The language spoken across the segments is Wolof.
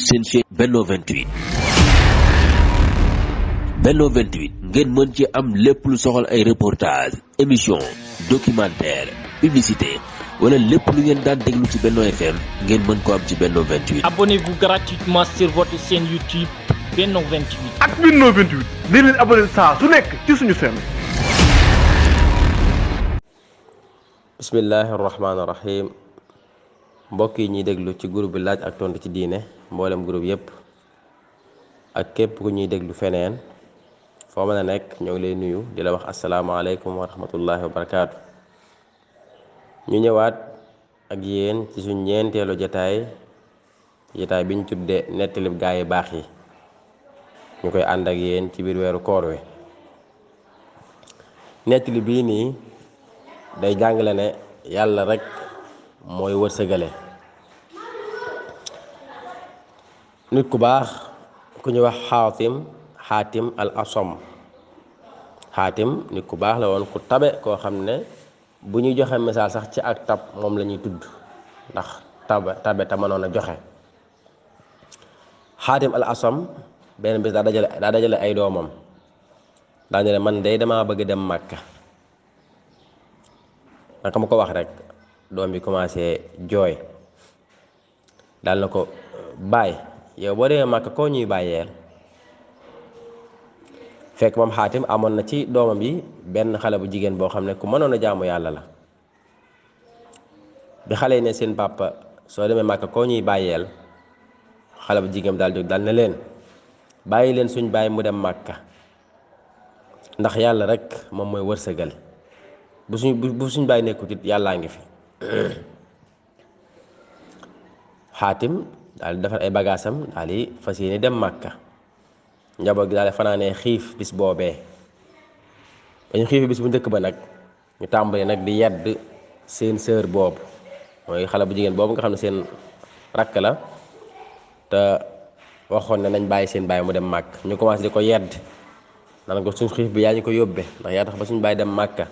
seen chaîne Benno 28 Benno 28 ngeen mën ci am lépp lu soxal ay reportage émission documentaire publicité wala lépp lu ngeen daan déglu ci Benno FM ngeen mën ko am ci Benno 28. Abonnez-vous gratuitement sur votre chaîne YouTube Benno 28. ak Benno 28 di leen abonné saa su nekk ci suñu chaîne. bismillahi rahmaani rahim mbokk yi ñuy déglu ci groupe bi laaj ak tontu ci diine mboolem groupe yépp ak képp ku ñuy déglu feneen foo mën a nekk ñoo ngi lay nuyu di la wax asalaamaaleykum wa rahmatullahi wa barakaatu. ñu ñëwaat ak yéen ci suñ ñeenteelu jataay bi ñu tuddee nettalib gaa yi baax yi ñu koy ànd ak yéen ci biir weeru koor wi. nettali bii nii day jàngale ne yàlla rek mooy wërsëgale. nit ku baax ku ñuy wax xaatim al asom xaatim nit ku baax la woon ku tabe koo xam ne bu ñuy joxe message sax ci ak tab moom la ñuy tudd ndax tabe ta mënoon a joxe. xaatim al asom benn bis daa dajale ay doomam daa ne man day damaa bëgg dem Màkka. naka ma ko wax rek doom bi commencé jooy daal na ko baay yow boo demee Màkka koo ñuy bàyyeel. fekk moom xaatim amoon na ci doomam yi benn xale bu jigéen boo xam ne ku mënoon a jaamu yàlla la. bi xale yi ne seen papa soo demee Màkka koo ñuy bàyyeel xale bu jigéen daal jóg daal ne leen bàyyi leen suñ bàyyi mu dem Màkka ndax yàlla rek moom mooy wërsëgal bu suñ bàyyi nekkut it yàllaa ngi fi. xaatim daal di defar ay bagaasam daal di fas yéene dem Màkka. njaboot gi daal di fanaanee xiif bis boobee dañu xiifi bis bu njëkk ba nag ñu tàmbali nag di yedd seen sœur boobu mooy xale bu jigéen boobu nga xam ne seen rakk la te waxoon ne nañ bàyyi seen bàyyi mu dem Màkk. ñu commencé di ko yedd naan ko suñ xiif bi yaa ñu ko yóbbe ndax yaa tax ba suñ bàyyi dem Màkka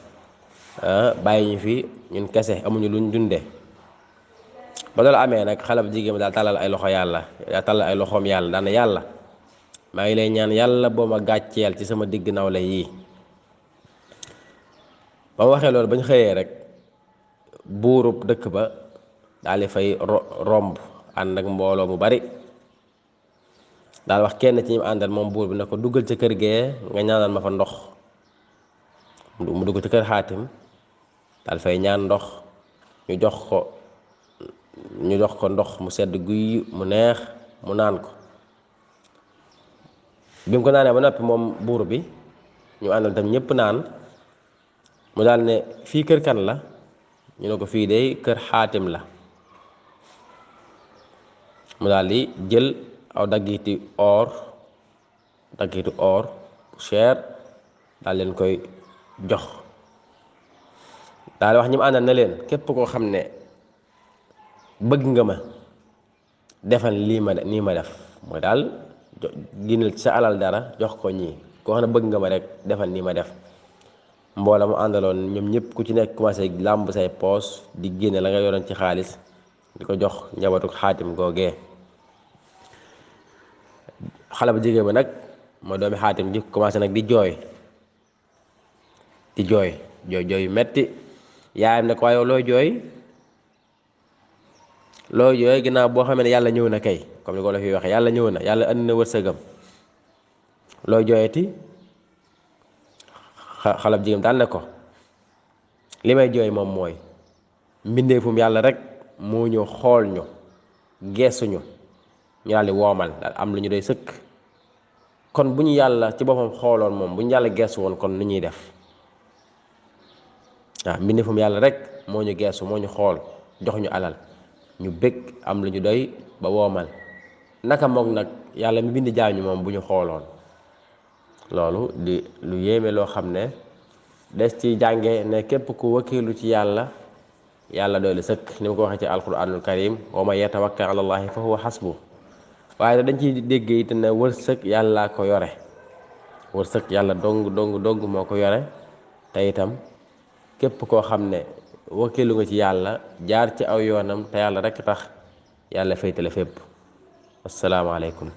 bàyyi ñu fi ñun kese amuñu luñ dunde. ba loolu amee nag xale bu jigéen bi daal tàllal ay loxo yàlla tàllal ay loxoom yàlla daan na yàlla maa ngi lay ñaan yàlla boo ma gàcceel ci sama digg nawle yii. ba ma waxee loolu ba ñu xëyee rek buurub dëkk ba daal di fay romb ànd ak mbooloo mu bari daal wax kenn ci ñi àndal moom buur bi ne ko duggal ca kër gee nga ñaanal ma fa ndox. mu dugg ci kër xaatim daal fay ñaan ndox ñu jox ko ndox mu sedd guy mu neex mu naan ko. bi mu ko naanee ba noppi moom buur bi ñu àndal tam ñëpp naan mu daal ne fii kër kan la ñu ne ko fii de kër xaatim la. mu daal di jël aw daggitu or bu cher daal leen koy jox daal wax ñi mu àndal na leen képp koo xam ne bëgg nga ma defal nii ma def mooy daal génneel ci sa alal dara jox ko ñii koo xam ne bëgg nga ma rek defal nii ma def. mboola mu àndaloon ñoom ñëpp ku ci nekk commencé làmb say poos di génne la nga yoroon ci xaalis di ko jox njabootu xaatim googee. xale bu jigéen ba nag mooy doomi xaatim di commencé nag di jooy yu metti. yaayam ne ko waaye looy jooy ginnaaw boo xamee ne yàlla ñëw na kay comme ni ko la fi waxee yàlla ñëw na yàlla andi na wërsëgam looy jooyati. xale bu jigéen daal ne ko li may jooy moom mooy mbindeefum yàlla rek moo ñëw xool ñu geesuñu ñu daal di woomal daal am lu ñu doy sëkk. kon bu ñu yàlla ci boppam xooloon moom bu ñu yàlla geesu woon kon nu ñuy def. waaw mbindeefum yàlla rek moo ñu geesu moo ñu xool jox ñu alal ñu bëgg am lu ñu doy ba woomal naka moog nag yàlla mi bind jaam ñu moom bu ñu xooloon. loolu di lu yéeme loo xam ne des ci jànge ne képp ku wakiilu ci yàlla doy la sëkk ni ma ko waxee ci alquranul karim wa man yatawakkal ala allahi fa huwa xasbu. waaye dañ ciy dégg it ne wërsëg yàlla ko yore wërsëg yàlla dong moo ko yore te itam képp koo xam ne wakiilu nga ci yàlla jaar ci aw yoonam te yàlla rek tax yàlla féetale fépp. asalaamaaleykum